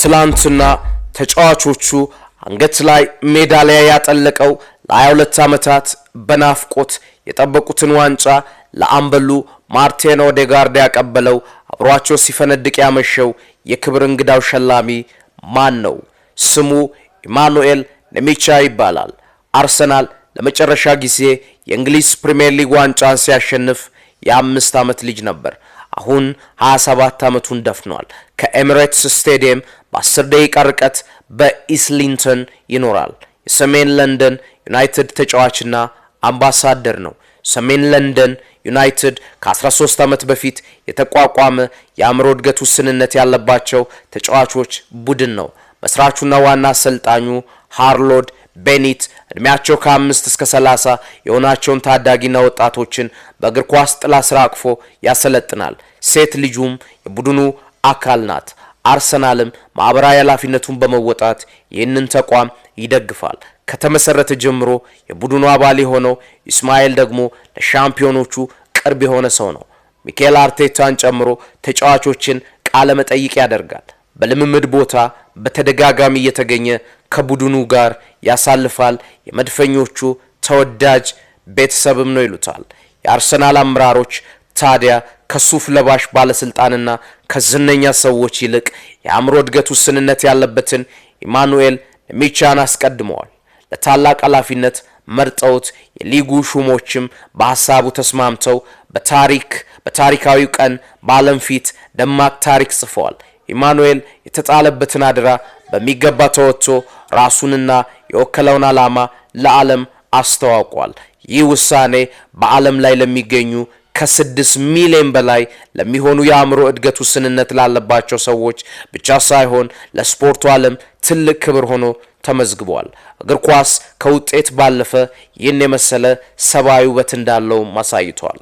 ትላንትና ተጫዋቾቹ አንገት ላይ ሜዳሊያ ያጠለቀው፣ ለ22 ዓመታት በናፍቆት የጠበቁትን ዋንጫ ለአምበሉ ማርቲን ኦዴጋርድ ያቀበለው፣ አብሯቸው ሲፈነድቅ ያመሸው የክብር እንግዳው ሸላሚ ማን ነው? ስሙ ኢማኑኤል ነሜቻ ይባላል። አርሰናል ለመጨረሻ ጊዜ የእንግሊዝ ፕሪምየር ሊግ ዋንጫን ሲያሸንፍ የ5 ዓመት ልጅ ነበር። አሁን 27 ዓመቱን ደፍኗል። ከኤሚሬትስ ስቴዲየም በ10 ደቂቃ ርቀት በኢስሊንተን ይኖራል። የሰሜን ለንደን ዩናይትድ ተጫዋችና አምባሳደር ነው። ሰሜን ለንደን ዩናይትድ ከ13 ዓመት በፊት የተቋቋመ የአእምሮ እድገት ውስንነት ያለባቸው ተጫዋቾች ቡድን ነው። መስራቹና ዋና አሰልጣኙ ሃሮልድ ቤኒት እድሜያቸው ከ5 እስከ 30 የሆናቸውን ታዳጊና ወጣቶችን በእግር ኳስ ጥላ ስር አቅፎ ያሰለጥናል። ሴት ልጁም የቡድኑ አካል ናት። አርሰናልም ማኅበራዊ ኃላፊነቱን በመወጣት ይህንን ተቋም ይደግፋል። ከተመሰረተ ጀምሮ የቡድኑ አባል የሆነው ኢስማኤል ደግሞ ለሻምፒዮኖቹ ቅርብ የሆነ ሰው ነው። ሚኬል አርቴታን ጨምሮ ተጫዋቾችን ቃለ መጠይቅ ያደርጋል። በልምምድ ቦታ በተደጋጋሚ እየተገኘ ከቡድኑ ጋር ያሳልፋል። የመድፈኞቹ ተወዳጅ ቤተሰብም ነው ይሉታል። የአርሰናል አመራሮች ታዲያ ከሱፍ ለባሽ ባለስልጣንና ከዝነኛ ሰዎች ይልቅ የአእምሮ እድገት ውስንነት ያለበትን ኢማኑኤል ሚቻን አስቀድመዋል። ለታላቅ ኃላፊነት መርጠውት የሊጉ ሹሞችም በሀሳቡ ተስማምተው በታሪካዊው ቀን በዓለም ፊት ደማቅ ታሪክ ጽፈዋል። ኢማኑኤል የተጣለበትን አደራ በሚገባ ተወጥቶ ራሱንና የወከለውን ዓላማ ለዓለም አስተዋውቋል። ይህ ውሳኔ በዓለም ላይ ለሚገኙ ከ6 ሚሊዮን በላይ ለሚሆኑ የአእምሮ እድገት ውስንነት ላለባቸው ሰዎች ብቻ ሳይሆን ለስፖርቱ ዓለም ትልቅ ክብር ሆኖ ተመዝግቧል። እግር ኳስ ከውጤት ባለፈ ይህን የመሰለ ሰብአዊ ውበት እንዳለውም አሳይቷል።